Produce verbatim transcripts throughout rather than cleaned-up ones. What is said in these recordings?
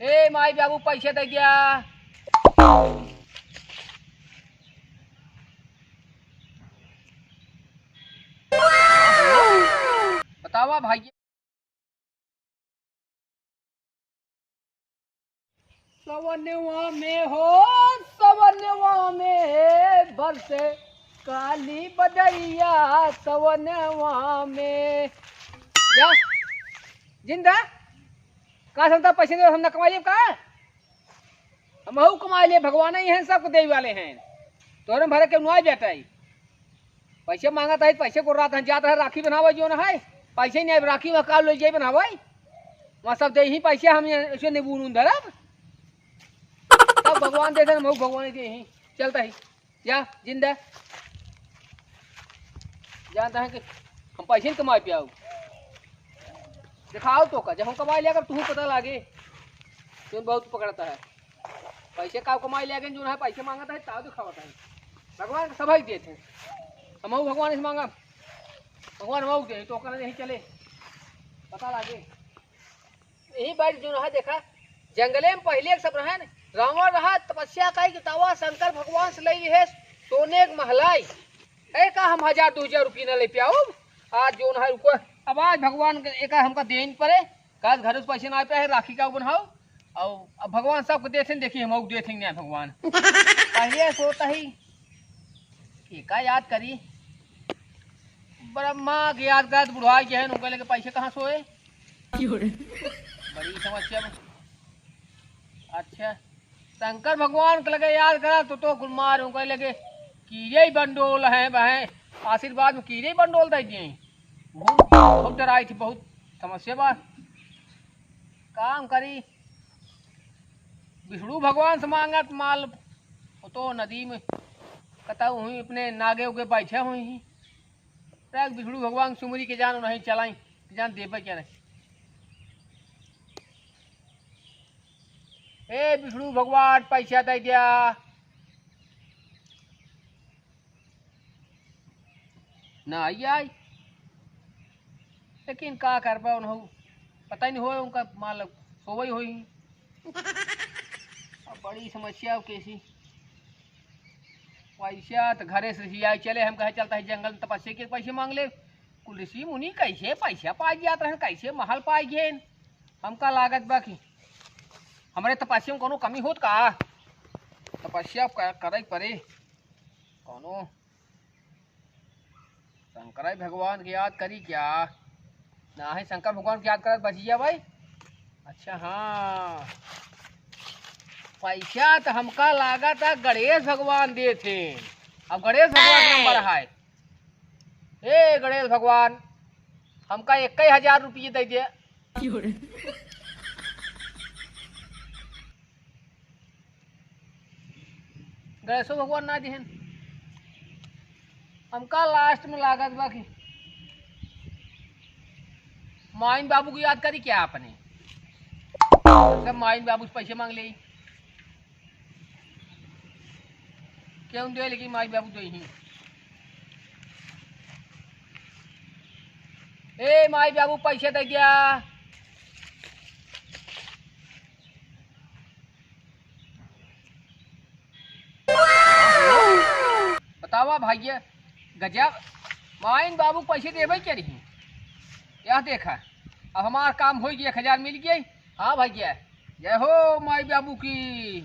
ए माई बाबू, पैसे दे दिया। बतावा भाई। सवनवा में हो, सवनवा में बरसे काली बदरिया, सवनवा में। या, जिंदा, का समझता पैसे दे, हम ना कमाई का? हमहू कमाई ले, भगवान ही हैं, सबको देवे वाले हैं। तोरे भरे के नुआ बेटा ही। पैसे मांगत है, पैसे को रात जात है, राखी बनावे जो ना है, पैसे नहीं आए, राखी वहाँ का ले जाए बनावे, वहाँ सब दे ही पैसे, हम यहाँ ऐसे नींबू नून धरब, तब भगवान दे देन, हमहू भगवान दे ही, चलता ही, या, जिंदा, जानता है कि हम पैसे नहीं कमाए पियाऊ, दिखाओ तो का, जब हम कमाई लिया कर, तू पता लागे, तू बहुत पकड़ता है। पैसे का कमाई ले गए, जो ना है पैसे मांगता है, ताव दिखावता है। भगवान का सभी देते हैं, हमहू भगवान से मांगा, भगवान हमहू दे, तो कहना नहीं चले, पता लागे। यही बात जो ना है, देखा, जंगले में पहले एक सब रहे न, रावण रहा, तपस्या कई कि तवा शंकर भगवान से ले लिए सोने के महलाई। ए का हम हजार दो हजार रुपये न ले पियाऊ, आज जो ना है रुको, अब आज भगवान के एका हमका देन पड़े, काज घरे से पैसे ना आए पे है, राखी का बनाओ। और अब भगवान सबको देते हैं, देखिए हम देते हैं नहीं भगवान। पहले सोता ही कि का याद करी, ब्रह्मा के याद करत बुढ़वा गए हैं, उनके लगे पैसे कहाँ सोए? बड़ी समस्या बा। अच्छा, शंकर भगवान के लगे याद करा तो, तो गुलमार उनके लगे कीड़े ही बंडोल हैं, वह आशीर्वाद में कीड़े ही बंडोल दे दिए। बहुत, बहुत डराई थी, बहुत समस्या बा। काम करी, विष्णु भगवान से मांगत माल, वो तो नदी में कतऊ हुई, अपने नागे उगे बैठे हुई ही। तक विष्णु भगवान सुमरी के जान नहीं चलाई, जान देबे क्या नहीं। ए विष्णु भगवान, पैसा दे दिया। ना आई आई, लेकिन का करबा, उन्हों पता ही नहीं होए, उनका माल सोवई होई। अब बड़ी समस्या हो कैसी, पैसा तो घरे से ही आई चले, हम कहे चलता है जंगल में तपस्या के पैसे मांग ले। कुल ऋषि मुनि कैसे पैसा पाई जात रहन, कैसे महल पाई गए? हमका लागत बा कि हमरे तपस्या में कोनो कमी होत का? तपस्या क-, करे पड़े कोनो। शंकर भगवान के याद करी क्या? ना है शंकर भगवान के याद करत बचिया भाई। अच्छा हाँ, पैसा तो हमका लागत है गणेश भगवान देते। अब गणेश भगवान नंबर है। हे गणेश भगवान, हमका इक्कीस हजार रुपये दे दे। गणेशो भगवान ना दिहन। हमका लास्ट में लागत बा कि माइन बाबू की याद करी क्या अपने? सब माइन बाबू से पैसे मांग ले। क्यों दे, लेकिन माई बाबू दे ही। ए माई बाबू पैसे दे दिया। बतावा भैया, गजब। माइन बाबू पैसे देबे के रही। यह देखा, अब हमार काम हो गया, एक हजार मिल गई। हाँ भैया, जय हो माई बाबू की।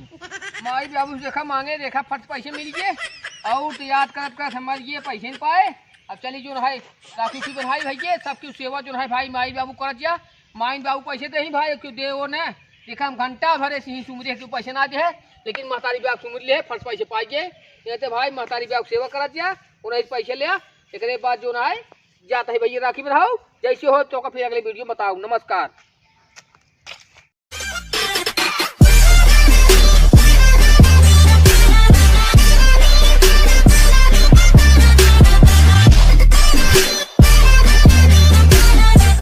माई बाबू से देखा मांगे, देखा फट पैसे मिल गए। और तो याद करत करत हमारे ये पैसे नहीं पाए। अब चली जो है, राखी की बधाई भैया, सबकी सेवा जो है भाई माई बाबू करत जा। माइन बाबू पैसे दे ही भाई, क्यों दे वो ना। देखा हम घंटा भरे से ही सुमरे के पैसे ना दे है, लेकिन महतारी बाप सुमर ले है, फट पैसे पाई गए। ये तो भाई महतारी बाप सेवा करत जा, उन्हें पैसे ले। एकरे बाद जो ना है, जाता है भैया राखी बधाओ। जैसे हो तो का फिर अगले वीडियो में बताओ। नमस्कार।